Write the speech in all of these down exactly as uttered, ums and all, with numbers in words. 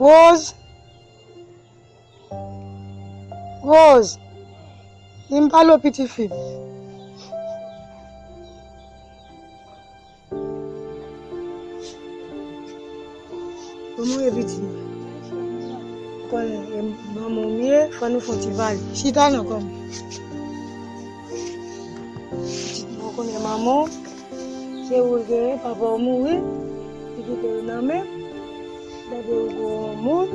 Rose. Rose. Vin pale w pitit fi m. Kòman w ye pitit mwen? Konnen e manman w m ye, fò nou fè yon ti pale. Chita non kòm. Pitit mwen, ou konnen manman w, se ou l genyen, papa w mouri, li kite w nan men m. Gade ou gon moun,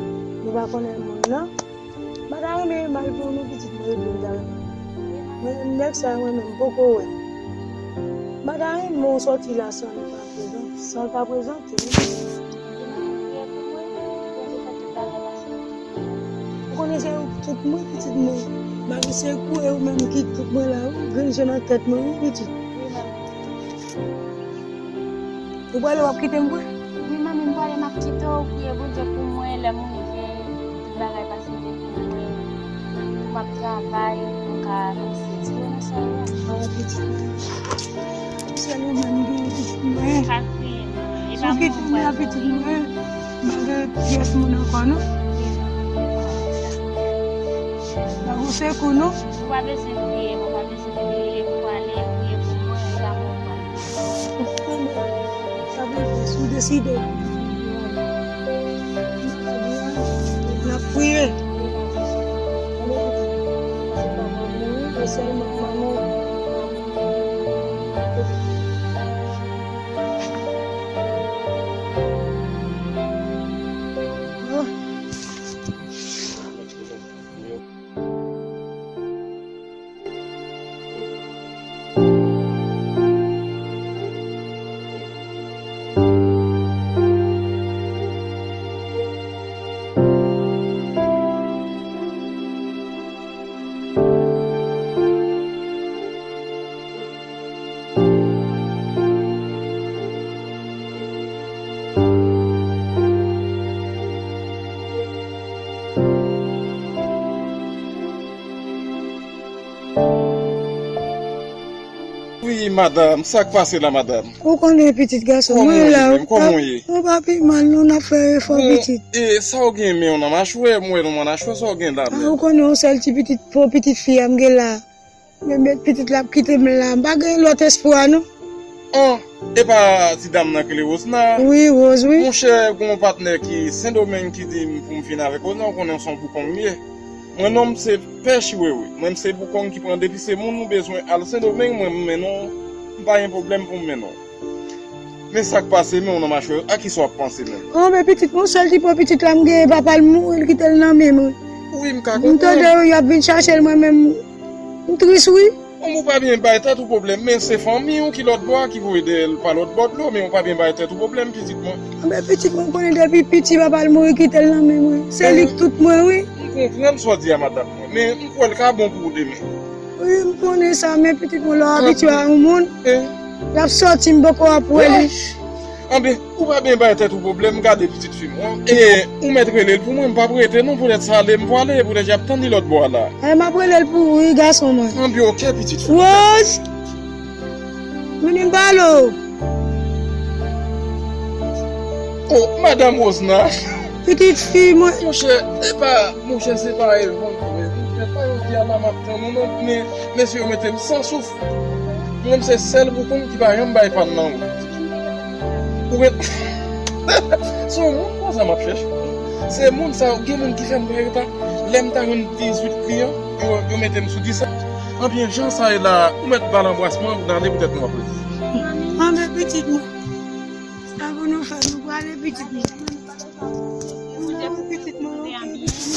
nou pa konnen moun nan. M pa ta renmen mal pou nou pitit mwen epi m ta renmen. Mwen menm nèg sa mwen menm m poko wè. M pa ta renmen w sòti la san li pa prezante. San l pa prezante. Ou konnen se ou ki tout mwen pitit mwen. Malgre se kou e ou menm ki tout mwen la wi. Grenn je nan tèt mwen wi pitit. Ou prale w ap kite m vre? Wi manmi, m prale, m ap kite w. Priye Bondye pou mwen, lè m rive, tout bagay pase byen pou mwen. Pou m ap travay, pou m ka fè ti relasyon yo. Ah, pitit mwen. Se ou menm ki pitit mwen. Sa kriye non. E pa mwen. Sou kite mwen a pitit mwen. M pa gen pyès moun ankò non. Bagay se kou non. Ou pa bezwen kriye, ou pa bezwen kriye, ou prale, priye pou mwen, e pa mwen. Sa vle di, si w deside, n ap priye. Se sèlman manman w. Wi, madanm, sa k pase la, madanm? Ou konnen pitit gason mwen la. Kòman w ye menm? Kòman w ye? Ou pa pi mal non, n ap fè efò pitit. Bon, e sa w gen men w nan machwè, m wè nan machwè, sa w gen la menm? Ou konnen yon sèl ti pitit, po pitit fi a m gen la. Men, men pitit la ap kite m la, m pa gen lòt espwa non. An, e pa ti dam nan ki rele Rosna? Wi, Rose, wi. Monchè, gen yon patnè ki Sendomeng ki di m pou m vin avèk Rosna, ou konnen se yon boukong li ye. Mwen non m se Pè Chiwewe. Mwen m se boukong ki pran depi se moun nou bezwen al Sendomeng, mwen m mennen w, m pa gen pwoblèm pou m mennen w. Men sa k pase, men w nan machwè, a kisa w ap panse menm? Anben pitit mwen, sèl ti po pitit la m gen, papa l mouri, l kite l nan men mwen. Wi, m ka konprann. M tande yo, y ap vin chache l, mwen menm, m tris wi. Bon, ou pa byen bay tèt ou pwoblèm, men se fanmi w ki lòt bò a ki voye dèyè l pa lòt bò dlo, men ou pa byen bay tèt ou pwoblèm, pitit mwen. Anben pitit mwen, konnen depi piti papa l mouri, kite l nan men mwen. Se li k tout mwen wi. M konprann sa w di a, madanm mwen, men m kwè l ka bon pou ou demen. Wi, m konnen sa, men pitit mwen, lè w abitye a yon moun, l ap sòti, m poko ap wè li. Anben, ou pa byen bay tèt ou pwoblèm, gade pitit fi m. E, ou mèt rele l pou mwen, m p ap rete non, poutèt sa ale, m pwale, poutèt y ap tann li lòt bò a la. E, m ap rele l pou ou, wi, gason mwen. Anben, oke, pitit fi m. Rose! Vini m pale w. O, madanm Rosna. Pitit fi mwen. Monchè, e pa, monchè, se pa Evan vre. Monchè, pa jodi a la m ap tann ou non, men mesye yo mete m san souf. Mwen, se sèl boukong ki pa janm bay pàn nan wout. Ou mèt. Se yon moun konsa m ap chèche. Se moun sa yo, gen moun ki fè m pran reta. Lè m ta jwenn dizuit kliyan, yo, yo mete m sou disèt. Anben, jan sa ye la, ou mèt ba l anbrasman, n ale poutèt nou ap rete. Anben, pitit mwen. Sa pou nou fè, nou prale pitit mwen. Pitit mwen,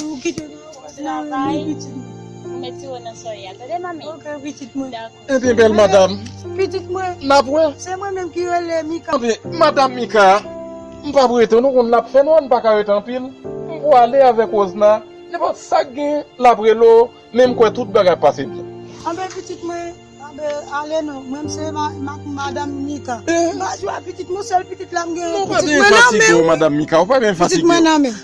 ou kite nou. Travay, ou mete yo nan sa w ye a. Tande, manmi? Oke, pitit mwen. Dakò. Ebyen, bèl madanm. Pitit mwen. N ap wè. Se mwen menm ki rele Mika. Anben, madanm Mika, m p ap rete, nou konn l ap fè nwa, m pa ka rete anpil. M pwale avèk Rosna. Nenpòt sa k gen, l ap rele w, men m kwè tout bagay ap pase byen. Anben, pitit mwen, anben, ale non. Mwen, m se ma-, ma-, madanm Mika. Eh? M pa jwe a pitit mwen, sèl pitit la m genyen. Non, ou pa byen fatige w, madanm Mika, ou pa byen fatige w. Pitit mwen nan men.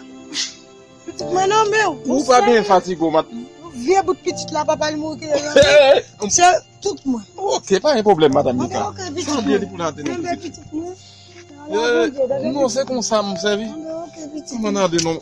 Pitit mwen nan men w. Ou pa byen fatige w, mat. Vye bout pitit la, papa l mouri kite l nan men. Se tout mwen. Oke, pa gen pwoblèm, madanm Mika. Oke, oke, pitit mwen. Anben, pitit mwen. Eh, non, se konsa m sèvi. Mwen ade non.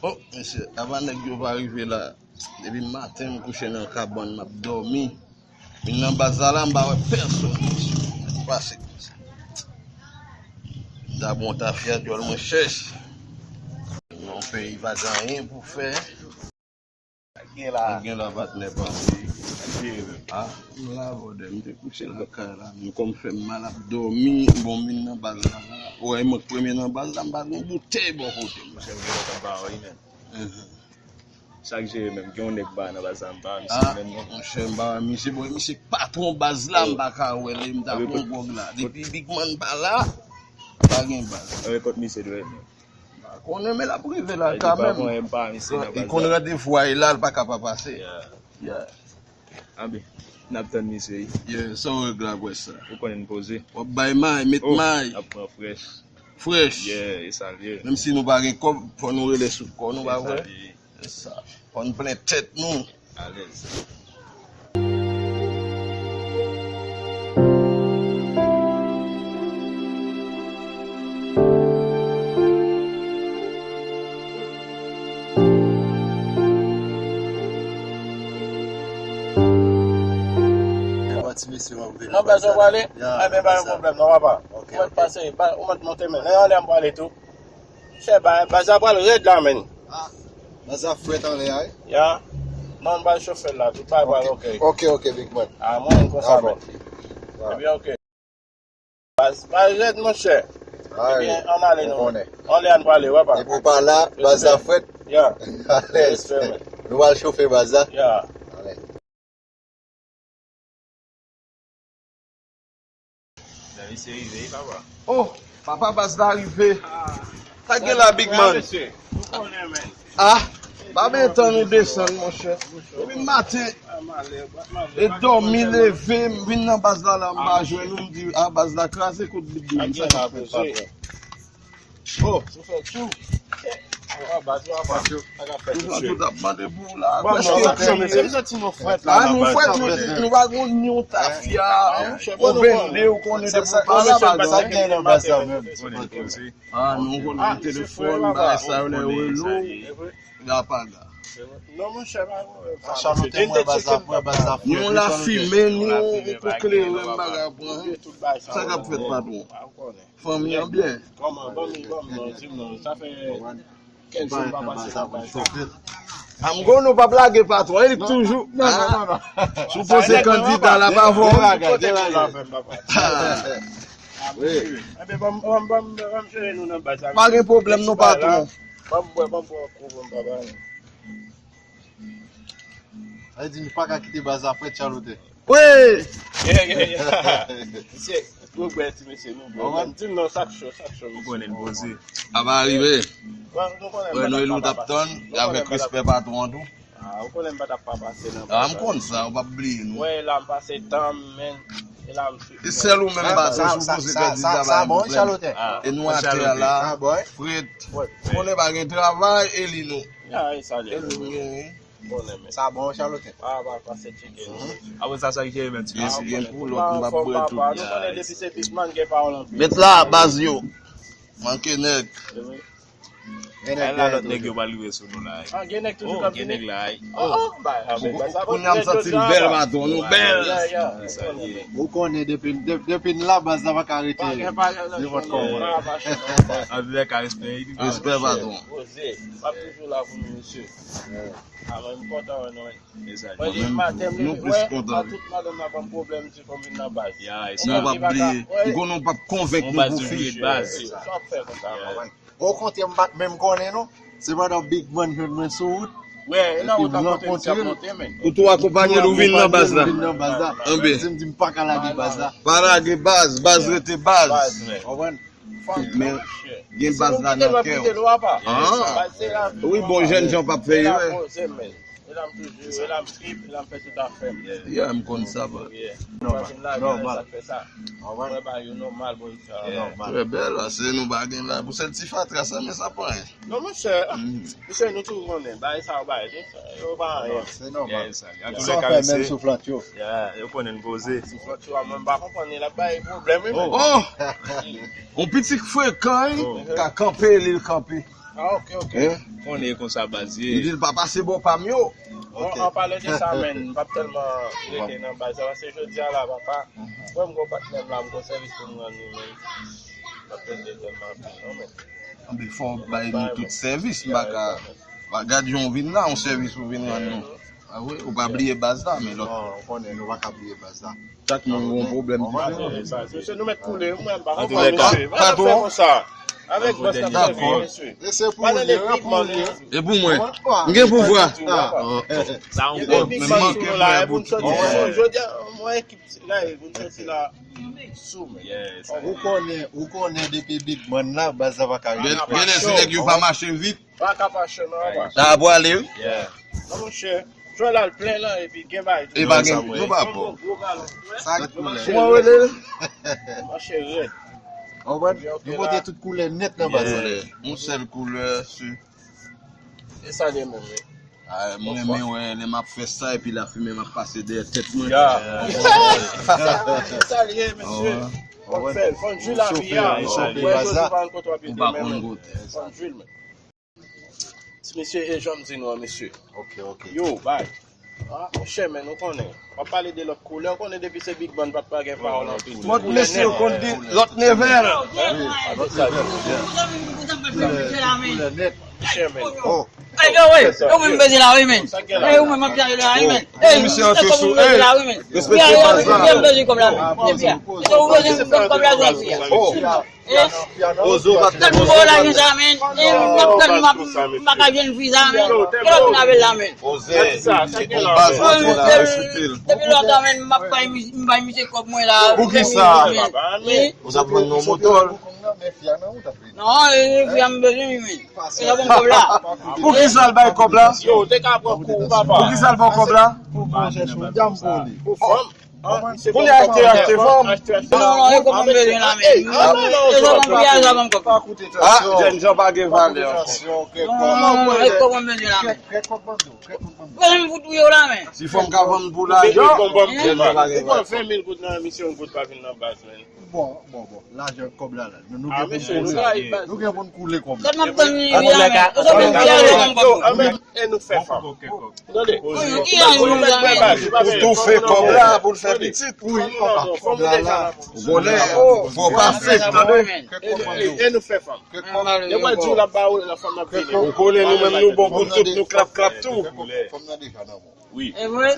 Oh, mesye, avan nèg yo pa rive la, depi maten m kouche nan kabann, m ap dòmi. Vin nan baz la, la, m pa wè pèsòn, mesye. Sa k pase konsa? M ta bon tafya dyòl mwen chèch. Nan peyi pa gen anyen pou fè. Gen la. Gen la, patnè pa m. Ah, m la, bòdè, m te kouche lakay la. Men kò m fè m mal ap dòmi. Bon, m vin nan baz la. Ou wè, mwen k premye nan baz la, m pa gen boutèy bò kote m. Monchè, m gen lòt anba wi, men. Mhm. Sa k jere menm, gen yon nèg ba nan baz la, m pa wè misye menm non. Monchè, m pa wè misye, bon, misye k patwon baz la, m pa ka wè li, m ta pran gwòg la. Depi Big Man pa la, pa gen baz. Rekòt misye dwe menm. M pa konnen, men l ap rive la kanmenm. Li konn randevou a, e la, l pa ka pa pase. Yeah. Anben, n ap tann misye wi. Yeah, sa w regle apre sa? Ou konnen n poze. W ap bay may, met may. N ap pran frèch. Frèch. Yeah, e sa l ye. Menm si nou pa gen kòb, fò nou rele sou kò nou, pa vre? E sa l ye. Fò n plen tèt nou. Alèz. Ti mesye, w ap vin nan baz la. Anben, pa gen pwoblèm non, papa. Ou mèt pase, ou mèt monte, men lè anlè m prale tou. Chè, ba, baz la pral rèd la, menn. Ah, baz la frèt anlè a, wi. Ya. Non, n pral chofe l la, tout bagay pral oke. Oke, oke, big man. Ah, mwen menm konsa, menn. Ebyen, oke. Baz, baz rèd, monchè. Ebyen, ann ale non. Anlè a n prale, papa. Depi w pa la, baz la frèt. Ya. Alèz. Nou pral chofe baz la. Ya. Alèz. Mesye rive wi, papa. Oh, papa, baz la rive. Sa k gen la, big man? Ah, pa gen tan nou desann, monchè. Depi maten, e dòmi, leve, m vin nan baz la, la, m pa jwenn ou, m di, ah, baz la kraze, kout big man, sa k ap fèt, patwon? Oh, sou fè tchou. Tout ap mande pou ou la. Prèske nou santi nou frèt la. Ah, nou frèt, nou, nou pa gon ni yon tafya, yon vennde, ou konnen depi ou pa la, pa gen. Ah, nou konnen telefòn, bagay sa yo, lè rele w, la pa la. Non, monchè, pa gen pwoblèm. Yon lafimen, nou, yon kleren, bagay pran. Sa k ap fèt, patwon? Fanmi an byen. Kòman, ban m, ban m non, di m non, sa fè kèk jou m pa pase nan baz la. A m konnen w p ap lage patwon, e li k toujou. Si w poze kandida la, pa fò. Wi. Enben, ban m, ban m, ban m, ban m jere nou nan baz la. Pa gen pwoblèm non, patwon. Ban m bwè, ban m bwè yon kou pou m pa pale. Sa vle di nou pa ka kite baz la frèt, Chalote. Wi! Yeah, yeah, yeah. Mesye, nou bwè, ti mesye, nou bwè. Di m non, sa k cho, sa k cho, mesye. Ou konnen n poze. Aba rive. Wè, nou e li w t ap tann, avèk respè patwon an tou. Ah, ou konnen m pa t ap pa pase nan baz la. Ah, m konn sa, ou p ap bliye nou. Wè, la m pase tan m, men. E sèl ou menm pase, si w poze kandida, pa gen pwoblèm. E nou atè a la, frèt. Konnen pa gen travay, e li nou. Ya, e sa l ye. E li nou genyen. Sa bon, Chalote. Ah, pa, pa se tcheke, non. Apre sa, sa k jere menm ti mesye. Gen pou lòt, m p ap bwè tout. Nou konnen depi se big man, gen pawòl anpil. Met la, baz yo. Manke nèg. Gen nèg la, lòt nèg yo pral rive sou nou la. Ah, gen nèg toujou k ap vini. Gen nèg la. Oh, oh, ba, kounye a m santi m bèl, patwon, nou bèl. Ou konnen depi, depi n la, baz la pa ka rete nenpòt kòman. Antoulèka, respè. Respè, patwon. Poze. M ap toujou la pou nou, mesye. Ah, mwen, m kontan wè nou. Mwen, depi maten, m leve, wè, tout madanm nan ban m pwoblèm, di fò m vin nan baz. Nou p ap bliye. M konnen w p ap konvenk nou pou fich. Sa w ap fè konsa, konprann? Okontrè, m pa t menm konnen non. Se pandan Big Man jwenn mwen sou wout. Wè, e nan wout l ap monte, misye ap monte, men. Ou tou akonpanye l, ou vin nan baz la. Vin nan baz la. Anben. Se m di m pa ka lage baz la. Pa lage baz, baz rete baz. Baz, men. Konprann? Men gen baz la nan kè w. Ah. Wi, bon, jèn jan p ap fè erè. E la m toujou, e la m trip, e la m fè tout afè m. Yeah, m konn sa, bro. Yeah. Nòmal, nòmal. Sa k fè sa. Mwen ba yo nòmal, bon, sa nòmal. Trè bèl, paske nou pa gen la pou sèl ti fatra sa, men sa pa anyen. Non, monchè, monchè, nou tou konnen, bagay sa yo, bagay, yo pa anyen. Se nòmal. Sa w fè menm sou flat yo. Yeah, yo konnen n poze. Sou flat yo, mwen m pa konprann, l ap bay pwoblèm, wi, men. Oh! On piti frekan, wi. Ka kanpe, li l kanpe. Ah, ok, ok. Hein? Konnen konsa baz ye. Li di l pa pase bò pa m yo. Bon, an pale de sa, men, m p ap tèlman rete nan baz la, paske jodi a la, papa, mwen m gon patnè m la, m gon sèvis pou m rann li, men. M p ap rete tèlman anpil, non, men. Anben, fò w bay nou tout sèvis, m pa ka, pa gad jan w vin la, yon sèvis ou vin rann nou. Ah wi, ou pa bliye baz la, men lòt. Non, ou konnen, nou pa ka bliye baz la. Chak moun gon pwoblèm li fè. Mesye, nou mèt koule, mwen m pa konprann, mesye. Patwon. Avèk bòs la, mesye. E se pou li, e pou li. E pou mwen. M gen pouvwa. Sa yon pwoblèm. Jodi a, mwen ekip la, e pou n soti la, e pou n soti la. Sou, men. Ou konnen, ou konnen depi Big Man la, baz la pa ka rete. Gen lè si nèg yo pa mache vit. Pa ka pa chè non, pa. Sa ap pwale, wi. Yeah. Non, monchè. Jwè la l plen lan, epi gen bagay tou. E pa gen, nou pa bon. Sa k koulè. Kouman w rele l? Monchè rèd. Ou konprann? Nou pote tout koulè nèt nan baz la. Yon sèl koulè, si. E sa li menm, wi. Ah, mwen renmen wè lè m ap fè sa, epi lafimen m ap pase dèyè tèt mwen. Yeah. Sa li ye, mesye. Fò n fè l, fò n jwi lavi a. Mwen Joseph pa konn kote w ap rete, men fò n jwi l, men. Ti mesye, e jan m di nou an, mesye. Ok, ok. Yo, bay. Ah, monchè, men nou konnen. W ap pale de lòt koulè, ou konnen depi se Big Man, pa t pa gen pawòl anpil. Lòt mesye, ou konn di lòt nevè. Koulè nèt. Monchè, men. Oh. Ey, yo, ey, yo, mwen m bezwen la, wi, men. Ey, ou mwen m ap gade la, wi, men. Ey, misye antre sou, ey, respekte baz la. Mwen m bezwen kòb la, men. Epi a, epi a, ou bezwen kòb la, jwè fi a. Oh. Ozo pa t. Tout moun la gen sa, men. E m ap tann, m ap, m pa ka jwenn viza, men. Kè l ap vin avè l la, men. Oze, se pou baz la, tou la, respekte l. Depi lontan, men, m ap bay misye, m bay misye kòb mwen la. Poukisa? Ou sa pran yon moto? Non, e, e, fi a m bezwen, wi, men. E sa bon kòb la. Poukisa l bay kòb la? Yo, te ka pran kou, papa. Poukisa l ba w kòb la? Pou fanm. Kounye a achte, achte fanm. Non, non, e kòb mwen bezwen la, men. E sa ban m kòb la. Ah, jèn jan pa gen valè. Non, non, e kòb mwen bezwen la, men. Mwen menm pou touye w la, men. Si fanm ka vann pou lajan. Jèn jan pa gen valè. Ou pran ven mil goud nan misye, yon goud pa vin nan baz, men. Bon, bon, bon. Lajan kòb la, la. Nou gen pou n koule kòb la. Sèlman m tann li la, men. Ou sa ban m kòb la. E nou fè fanm. Tande. Ou toufe kòb la pou l fè pitit. Wi, papa. Kòb la la. Ou konnen, fò pa fake, tande. E nou fè fanm. Yo pral di w l ap ba ou, la fanm ap vini. Ou konnen nou menm nou bon pou tout, nou klap klap tou. Wi. E vre?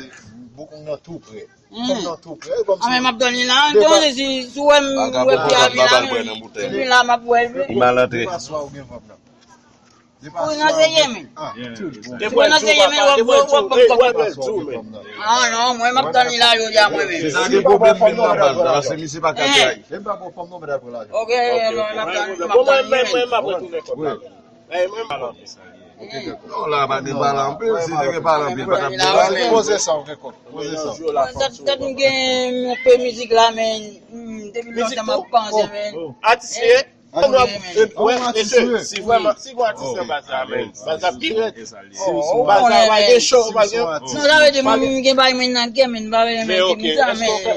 Bouk nan tou prè. Fanm nan tou prè. A, men m ap tann li la. Tonton, si, si w wè m, m wè fi a vin la, men. Vin la, m ap wè l vre. Li mal antre. Depi aswè ou gen fanm nan. Ou nan serye, men. Ou nan serye, men, w ap, w ap ban m kòb. Ah, non, mwen, m ap tann li la, jodi a, mwen menm. Se sa ki pwoblèm vin nan baz la, paske misye pa ka tray. Ok, non, m ap tann, m ap tann li, men. Non, la pa gen pale anpil, si te gen pale anpil, pa t ap gen pale. Poze sa, w gen kòb. Poze sa. Tèt, tèt m gen yon pe mizik la, men, depi lontan m ap panse, men. Atis li ye? Wè, mesye, si vrèman, si gon atis nan baz la, men, baz la pi rèd. Baz la pa gen cho, pa gen. Non, sa vle di, mwen, m gen bagay, men, nan kè, men, m pa vle, men, ok, men,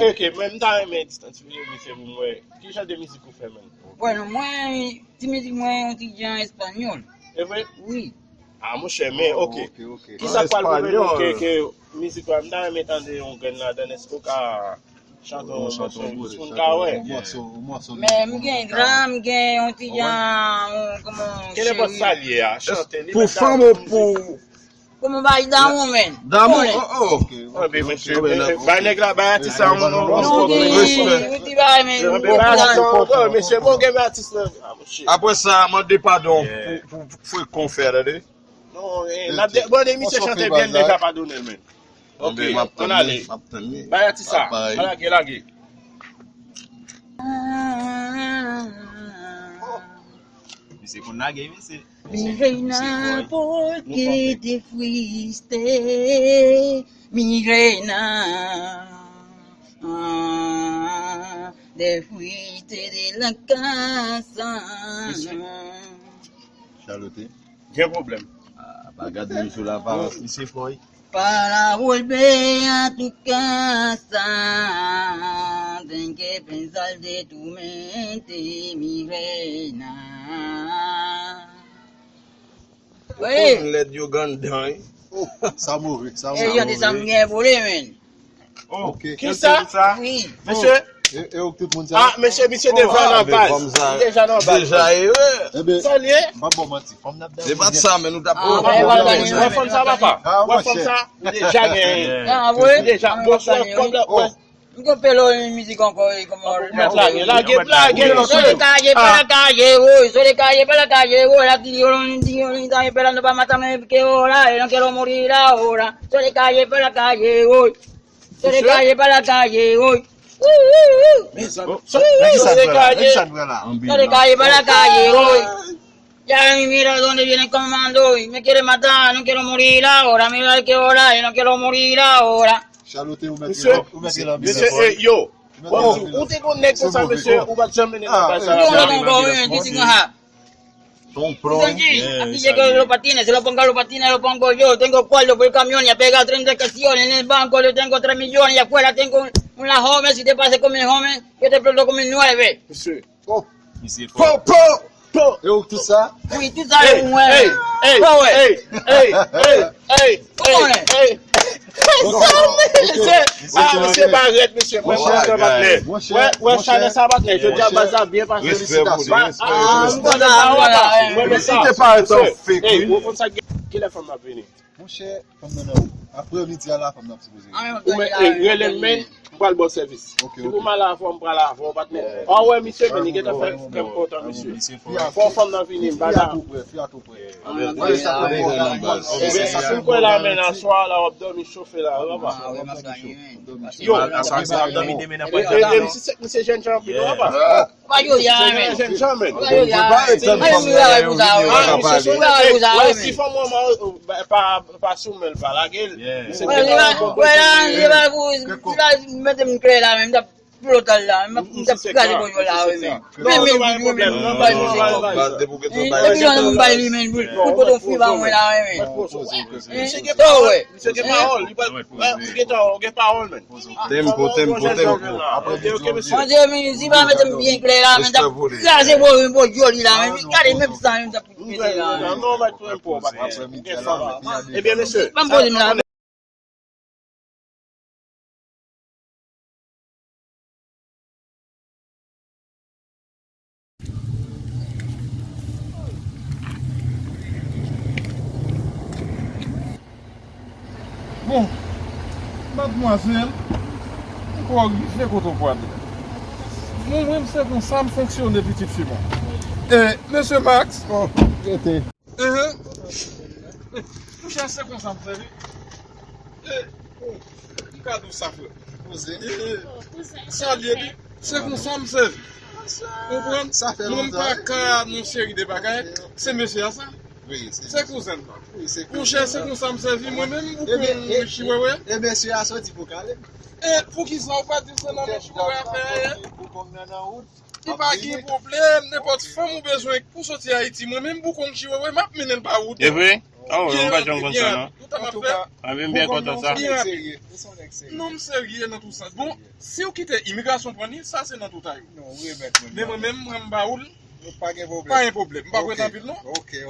ok, men, m ta renmen distantifye misye pou m wè. Ki jan de mizik ou fè, men? Bon, mwen, ti mizik mwen, yon ti jan espanyòl. E vre? Wi. Ah, monchè, men, ok. Kisa k pral pwouve nou ke, ke mizik la, m ta renmen tande yon grenn ladan, èske w ka chante yon mòso pou n ka wè? Men m gen dram, m gen yon ti jan, yon, kòman, cheri. Kenenpòt sa l ye a, chante li. Pou fanm ou pou Kòman bagay damou, men? Damou? Oh, oh, ok. Anben, mesye, bay nèg la, bay atis la yon respè. Respè. Bay atis la yon respè, mesye, bon, gen atis la. Apre sa, mande padon pou, pou, pou frè konfè, tande? Non, eh, n ap de-, bon, de misye chante byen, m deja padone l, men. Ok, ann ale. Bay atis sa, lage, lage. Misye konn lage, mesye. Mi reina, ¿por qué te fuiste? Mi reina, ah, te fuiste de la casa. Chalote. Gen pwoblèm. Ah, pa gade m sou laparans, misye fò wi. Para volver a tu casa, ten que pensar de tu mente, mi reina. Wi. Lèd yo gandan, wi. Oh, sa move, sa move. E yo di sa m gen pou li, men. Oh, ok. Kisa? Wi. Mesye. E, e ou tout moun sa? Ah, mesye, misye deja nan baz. Li deja nan baz. Deja ere. Sa l ye? M p ap ba w manti. Fanm n ap dèyè. Se pa sa, men nou t ap. Ah, wè fanm sa, papa. Wè fanm sa, ou deja genyen. Ou deja, bonswa, kòb la, wè. M gon pelo mizik ankò, e kòman. Lage, lage, lage. Sole calle, pa la calle, woy. Sole calle, pa la calle, woy. La ti yo, ti yo, ti yo, pero no pa matarme, que hola, eh, no quiero morir ahora. Sole calle, pa la calle, woy. Sole calle, pa la calle, woy. Wou, wou, wou. Sole calle, sole calle, pa la calle, woy. Ya mira dónde viene el comando, y me quiere matar, no quiero morir ahora, mira que hola, y no quiero morir ahora. Chalote, ou mèt, ou mèt lanbi. Mesye, eh, yo. Ou te konn nèg konsa, mesye, ou pa t janm mennen nan bagay sa. Son prank. Así que los patines, se lo pongo, los patines, lo pongo yo. Tengo cuarto por el camión, ya pega treinta estaciones, en el banco yo tengo tres millones, y afuera tengo un la joven, si te pase con mi joven, yo te exploto con mi nueve. Mesye. Oh. Misye fò. Po, po, po. E ou tout sa? Wi, tout sa yo mwen. Hey, hey, hey, hey, hey, hey, hey. Misye, ah, misye barèt, mesye. Mwen kontan, patnè. Wè, wè, chanèl sa, patnè. Jodi a, baz la byen pase. Respè pou li, respè pou li. Ah, m kontan, m kontan. Mwen, men sa. Misye te parèt an fake, wi. Ou konn sa, kilè fanm nan ap vini? Monchè, fanm nan nan ou. Aprè midi a la, fanm nan ap sipoze. Ou men, eh, rele m, men, m pral ba w sèvis. Ok, ok. Si pou m al avè w, m pral avè w, patnè. Ah, wè, misye, men, li gentan fè kè m kontan, misye. Fò fanm nan vini, m pa ta. Fi a tou prè, fi a tou prè. Wè, sa fè m kontan. Si m kwè la, men, aswè a la, w ap dòmi chofe la, papa. Yo, aswè a se ap dòmi demen nan pòt la. E, e, e, misye, misye jènjan anpil, papa. Ou pa jodi a, men. Ou pa jodi a. Ou pa jodi a, men. Ou pa jodi a, men. Si fanm ou an pa, pa, pa sou men l, pa lage l. Wè, li pa, wè, la, li pa pou, li pa mete m klè la, men m t ap plotal la, m t ap, m t ap kraze bòjò la, wi, men. Men, men, men, men, m bay misye kòb. Epi jan m bay li, men, pou, pou l pote yon fwi ba mwen la, wi, men. Misye gen pawòl, misye gen pawòl, li pa, ou gen pawòl, men. Tempo, tempo, tempo. Apre midi, ok, mesye. Manje, men, si pa mete m byen klè la, men, t ap kraze bo, bo joli la, men, gade menm sa, men, t ap mete la. Non, non, mèt, tempo, mèt. Ebyen, mesye. Ban m poze m la. Bon, madmwazèl, m kwè w rive kote w pwale. Bon, mwen, m se konsa m fonksyone, pitit fi mwen. E, mesye Max. Oh, rete. Enhen. Monchè, se konsa m fè, wi. E, oh, m ka di w sa, frè. Poze. E, e, sa l ye, wi. Se konsa m sèvi. Konprann? Mwen m pa ka nan seri de bagay. Se mesye a sa. Se kouzen m nan. Monchè, se konsa m sèvi. Mwen menm, m bouke yon chiwewe. E mesye a soti pou kale. E poukisa ou pa di se nan men chiwewe a fè anyen? Li pa gen pwoblèm, nenpòt fanm ou bezwen pou soti Ayiti, mwen menm bouke yon chiwewe, m ap mennen l pa ou. E vre? Oh, mwen pa janm konn sa, non. Tout sa m ap fè. Mwen menm byen kontan sa. Byen rapid. Non, m serye nan tout sa. Bon, si w kite imigrasyon pran li, sa se nan tout a yo. Men mwen menm, mwen m ba ou l. Pa gen pwoblèm. M pa prete anpil, non.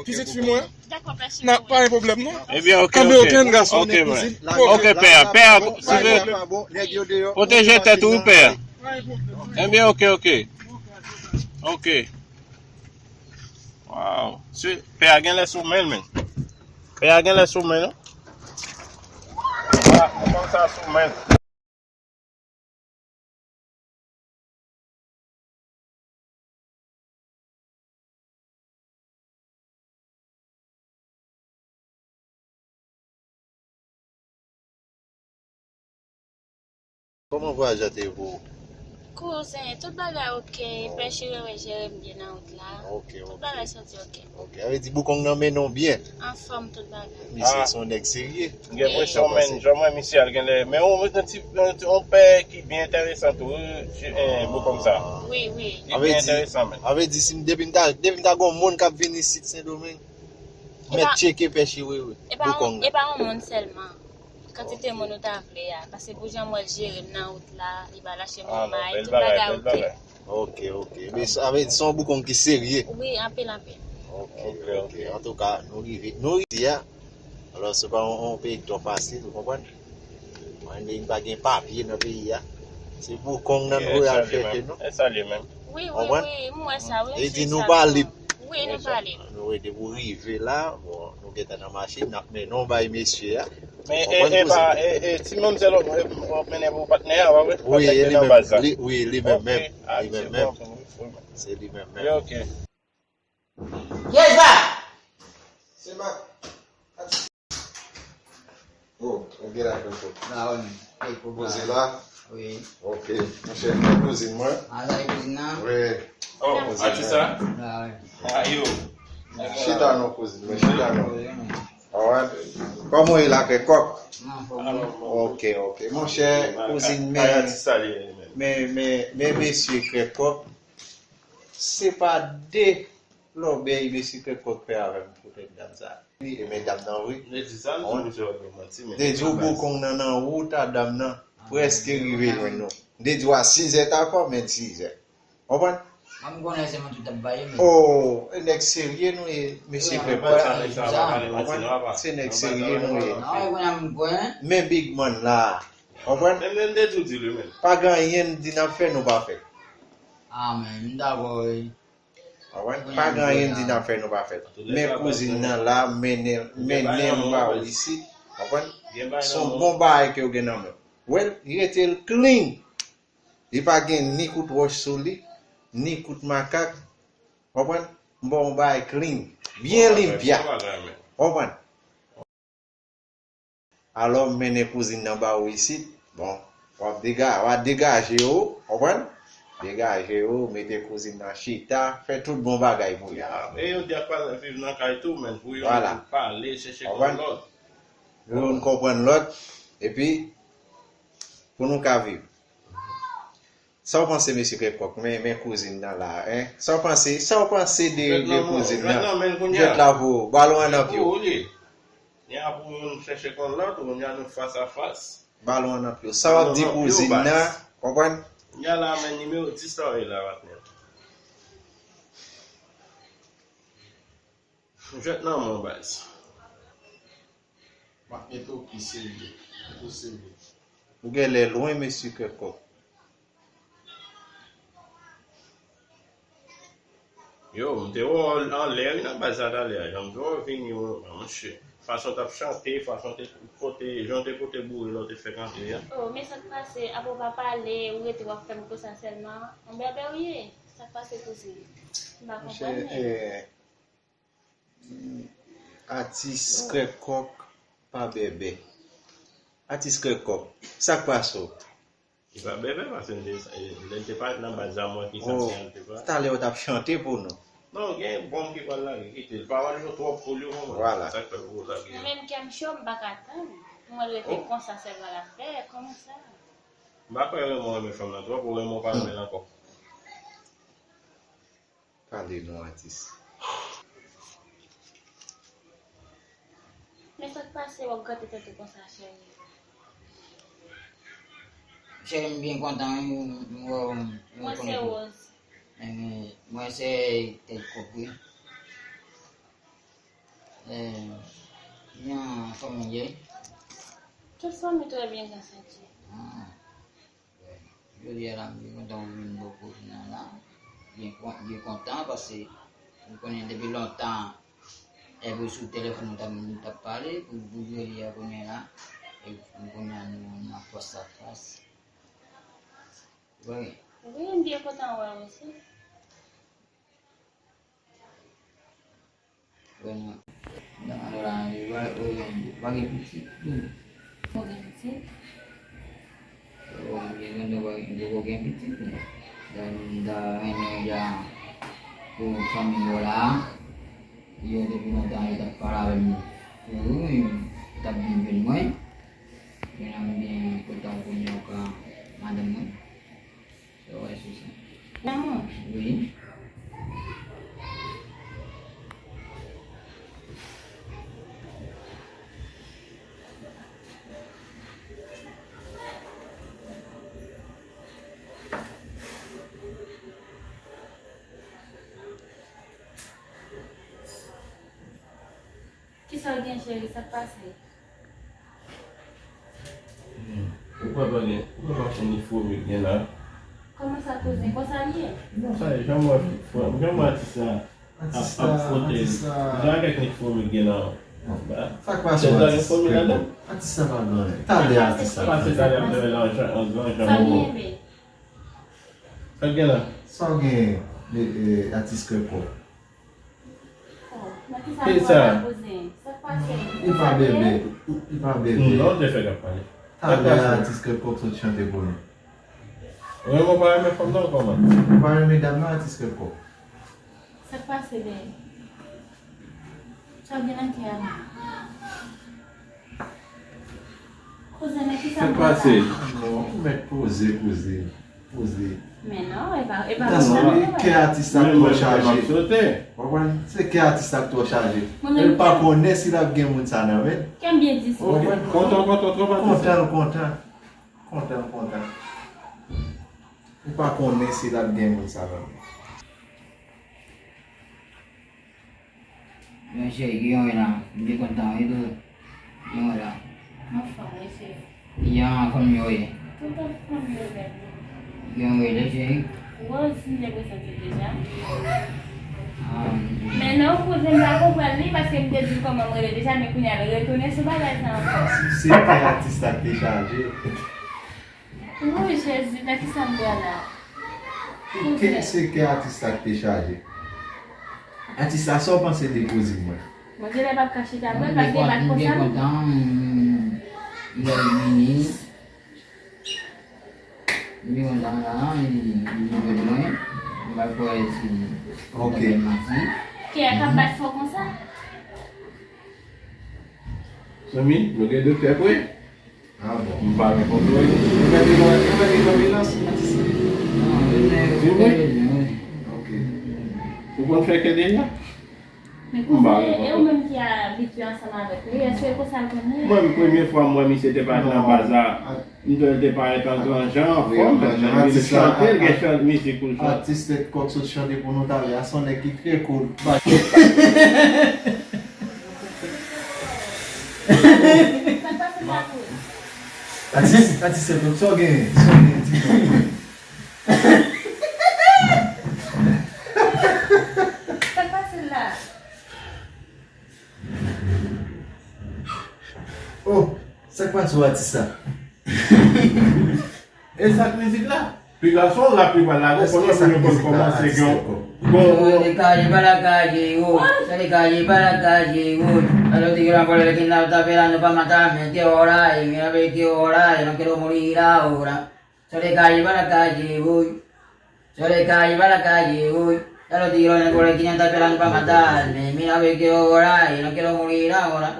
Pitit fi mwen. Pa gen pwoblèm, non. Ebyen, ok, ok. Anben, okenn gason, ni kouzin. Ok, pè a, pè a, si vle. Pwoteje tèt ou, wi, pè a. Ebyen, ok, ok. Ok. Wow. Se, pè a gen lè sou men l, men. Pè a gen lè sou men l, non? Mwen konn sa sou mwen. Kòman vwayaj la te ye pou ou? Kouzen, tout bagay oke, pè Chiwewe jere m byen nan wout la. Tout bagay soti oke. Ok, sa vle di Boukong nan mennen w byen. Anfòm tout bagay. Misye se yon nèg serye. M gen enpresyon men, jan m wè misye al genlè. Men yon ti yon pè ki byen enteresan tou, wi, Boukong sa. Wi, wi. Li byen enteresan men. Sa vle di si m depi m ta depi m ta gen yon moun k ap vin isit Sendomeng, mèt tcheke pè Chiwewe. Boukong nan. E pa yon moun sèlman. Kantite moun ou ta vle a. Paske pou jan m wè l jere m nan wout la, li pa lache m yon may, tout bagay oke. Ok, ok. Men sa vle di se yon boukong ki serye. Wi, anpil, anpil. Ok, ok. Antouka, nou rive. Nou rive a. Alò, se pa yon, yon peyi ki twò fasil, ou konprann? Mwen, li pa gen papye nan peyi a. Se boukong nan nou voye al chèche nou. E sa li menm. Wi, wi, wi, m wè sa, wi. Li di nou pa lib. Wi, nou pa lib. Nou rete pou rive la, bon, nou gentan nan machin, n ap mennen w bay mesye a. Men e pa e ti manmzèl w ap mennen pou patnè a, w ap wè? Wi, e li menm. Wi, li menm menm. Li menm menm. Se li menm menm. Ok. Yes, ba! Se ma. Oh, ou gen la fè fòt. Ba wi men. Poze la. Wi. Ok. Monchè, kouzin mwen. A sa e kouzin nan? Wi. Oh, atis sa? Ba wi. A yo. Chita non kouzin mwen, chita non. Alright. Kòman w ye la, Krèk Kòk? Ok, ok. Monchè, kouzin men, men, men, men mesye Krèk Kòk, se pa de lòbèy mesye Krèk Kòk fè avè m poutèt dam sa. Wi, e men dam nan vre. Li di w boukong nan nan wout a dam nan prèske rive jwenn nou. M te di w a sizè ta fò, men sizè. Konprann? Mwen m konnen se mwen tout ap baye men. Oh, e nèg serye nou ye, mesye Krèk Kòk. Konprann? Se nèg serye nou ye. Men big man la. Konprann? Pa gen anyen n di n ap fè, nou pa fè. Amen. M dakò wi. Konprann? Pa gen anyen n di n ap fè, nou pa fè. Men kouzin nan la, mennen, mennen m ba ou isit. Konprann? Se yon bon bagay ke w gen nan men w. Wè l, rete l clean. Li pa gen ni kout wòch sou li, ni kout makak. Konprann? M ba w yon bagay clean. Byen limpya. Konprann? Alò, m mennen kouzin nan ba ou isit. Bon, w ap dega, w a degaje w, konprann? Degaje w, mete kouzin nan chita, fè tout bon bagay pou li. E yo di ap pale viv nan kay tou, men pou yo pale, chèche konn lòt. Pou youn konprann lòt, epi pou nou ka viv. Sa w panse mesye Krèk Kòk? Men, men kouzin nan la, en? Sa w panse, sa w panse de, de kouzin nan? Jwèt la pou ou, balon an nan pye w. Kounye a pou youn chèche konn lòt, kounye a nou fas a fas. Balon an nan pye w. Sa w ap di kouzin nan, konprann? Kounye a la, men nimewo dis la w ye la, patnè. Jwèt nan men w, baz. M ap mete w pi serye. Mete w serye. Ou genlè lwen, mesye Krèk Kòk. Yo, m te wè w anlè wi nan baz la talè a. Jan m te wè w vini, monchè. Fason w t ap chante, fason w te pote, jan w te pote boure lè w te fèk antre a. Oh, men sa k pase, apa w pa pale, ou rete w ap fè m konsa sèlman? Yon bèbè w ye? Sa k pase kouzin? M pa konprann men. Atis Krèk Kòk pa bèbè. Atis Krèk Kòk, sa k pase w? Li pa bèbè, paske m te, lè l te parèt nan baz la, m wè ki santi l te pran. Talè w t ap chante pou nou. Non, gen bonm ki pral lage, kite l. Pawòl yo twòp pou li, ou konprann? Vwala. Sa k fè pou l lage yo. Mwen menm kè m cho, m pa ka tann. M wè l rete konsa sèlman l ap fè, kòman sa? M pa kwè Raymond renmen fanm nan twòp, ou Raymond pa renmen l ankò. Pale non atis. Men sa k pase w ap gate tèt ou konsa cheri? Cheri m byen kontan wi, m wè w, m rekonèt ou. Mwen se Rose. Mwen se Tèt Kòk wi. Jan fanmi w ye? Tout fanmi trè byen gras a Dye. Jodi a la m byen kontan ou vin bò kote nan la. Byen kontan paske m konnen depi lontan epi sou telefòn nou t ap pale pou jodi a kounye a la. Kounye a nou, nou ap fas a fas. Wi. Wi, m byen kontan wè w osi. Vrèman. Nan, alò la, li pa, li pa gen pitit. Ou gen pitit? Ou gen, ou gen, ou gen pitit. Donk, m ta renmen, ja, pou fanmi yo la, yo depi lontan, yo t ap pale avè m. Wi, wi, yo t ap vin jwenn mwen. Men la, m byen kontan kounye a ka madanm mwen. Sa w wè sou sa? Lanmou. Wi. Kisa w gen, cheri? Sa k pase? Hmm. Ou kwè pa gen, ou kwè pa se ni fo mi gen la? Kòman sa, kouzen? Konsa l ye? Non, sa e, jan mwen, jan mwen atis la ap, ap fwote. Jan avèk ni fo mi gen la. Sa k pase, atis la? Atis la pa gen anyen. Talè atis la. Pase talè ap fè lajan an gran jan. Sa l ye, be? Sa l gen la? Sa w gen, e, e, atis Krèpòp? Ki sa? Li pa bebe. Li pa bebe. Non, te fè k ap pale. Talè a, atis Krèpòp sot chante pou nou. Renmen w pa renmen fanm nan kòman? Ou pa renmen dam nan, atis Krèpòp? Sa k pase, bebe? Sa w gen nan kè a la? Kouzen, nan kisa m pral la? Non, ou mèt poze, poze, poze. Men non, e pa, e pa konsa non. Kè atis la twò chaje. W konprann? Se kè atis la k twò chaje. Li pa konnen si l ap gen moun sa nan men l. Kè m byen dispone. W konprann? Kontan, kontan, kontan, kontan. Kontan, kontan. Ou pa konnen si l ap gen moun sa nan men l. Yon cheri, ki jan w ye la? M te kontan wi tou. Ki jan w ye la? Anfòm wi, cheri. Ki jan fanmi yo ye? Tout anfòm yo bèl. Ki jan w rele, cheri? Rose, m te prezante w deja. Ah, men non, kouzen, m pa konprann li, paske m te di l kòman m rele deja, men kounye a l retounen sou bagay sa ankò. Se kè atis la k te chaje. Woy, Jezi, nan kisa m pran la? Kè, se kè atis la k te chaje. Atis la, sa w panse de kouzen mwen? Mwen genlè p ap ka chita vre, paske li pa t konsa. M byen kontan, m, m, m vini. M byen kontan la, li, li rive mwen. M pa kwè si m ta fè manti. Kè a k ap bat fò konsa? Zanmi, nou gen doktè vre? Ah bon. M pa reponn ou. Ou mèt gen, ou mèt gen konfidans? Wi, wi. Ok. Ou konn fè kè deja? Men kouzen, e ou menm ki abitye ansanm avèk li, èske konsa l konn ye? Mwen, premye fwa m wè misye te parèt nan baz la, m te wè l te parèt an gran jan, anfòm, l gen chante, l gen chan-, mizik pou l chante. Atis tèt kòk sot chante pou nou talè a, se yon nèg ki trè cool. Sa k pase la, Kouz? Atis, atis, sa w gen, sa w gen, di nou. Sa k pase la? Oh, sa k pase w atis la? E sa k mizik la? Pi gason la, pi pral lage, konnen moun yo konn kòmanse gen yon, gen yon. Só de calle pa' la calle voy, só de calle pa' la calle voy. A lo tigre la por el esquina ta pelando pa' matarme, que ahora, y mira ve que ahora, yo no quiero morir ahora. Só de calle pa' la calle voy, só de calle pa' la calle voy. A lo tigre la por el esquina ta pelando pa' matarme, mira ve que ahora, yo no quiero morir ahora.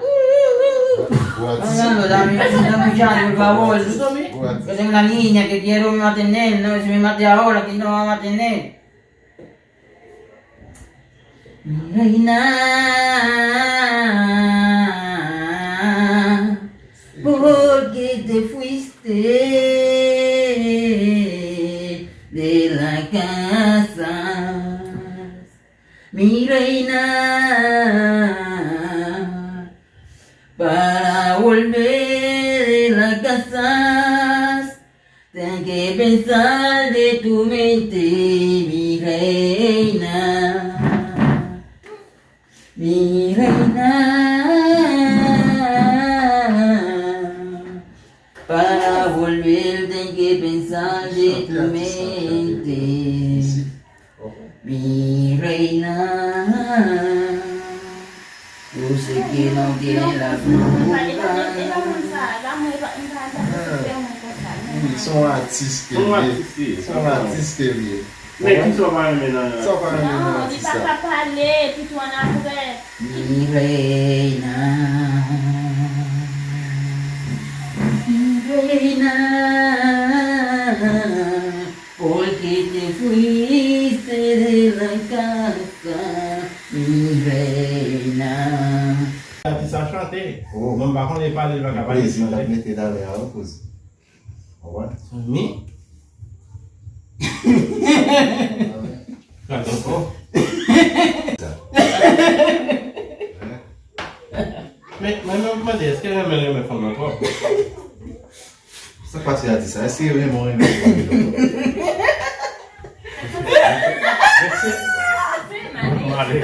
What? Dame, dame un chance, por favor. Yo tengo una niña que quiero mantener, no, si me mate ahora, ¿quién no va a mantener? Mi reina, ¿por qué te fuiste de la casa? Mi reina, para volver de la casa, tengo que pensar de tu mente, mi reina, mi reina. Non, non, non, e pa, e pa, e pa moun sa, e pa mwen, e pa, m pa, m pa, se frè mwen konsa, non. Wi, se yon atis ke l ye. Se yon atis ke l ye. Men kisa w pa renmen nan... Sa w pa renmen nan atis sa? Non, li pa ka pale, epi tou annapre. Mi reina, mi reina, ¿por qué te fuiste de la casa, mi reina? Atis sa chante. Oh. Mwen m pa konnen pale, li pa ka pale, chante. Mete talè a, wi, kouz. Ou wè? Zanmi. Gade ankò. Men, men, men, mande, èske renmen, renmen fanm nan twòp? Sa k pase a di sa? Èske renmen, renmen fanm nan twòp? Male.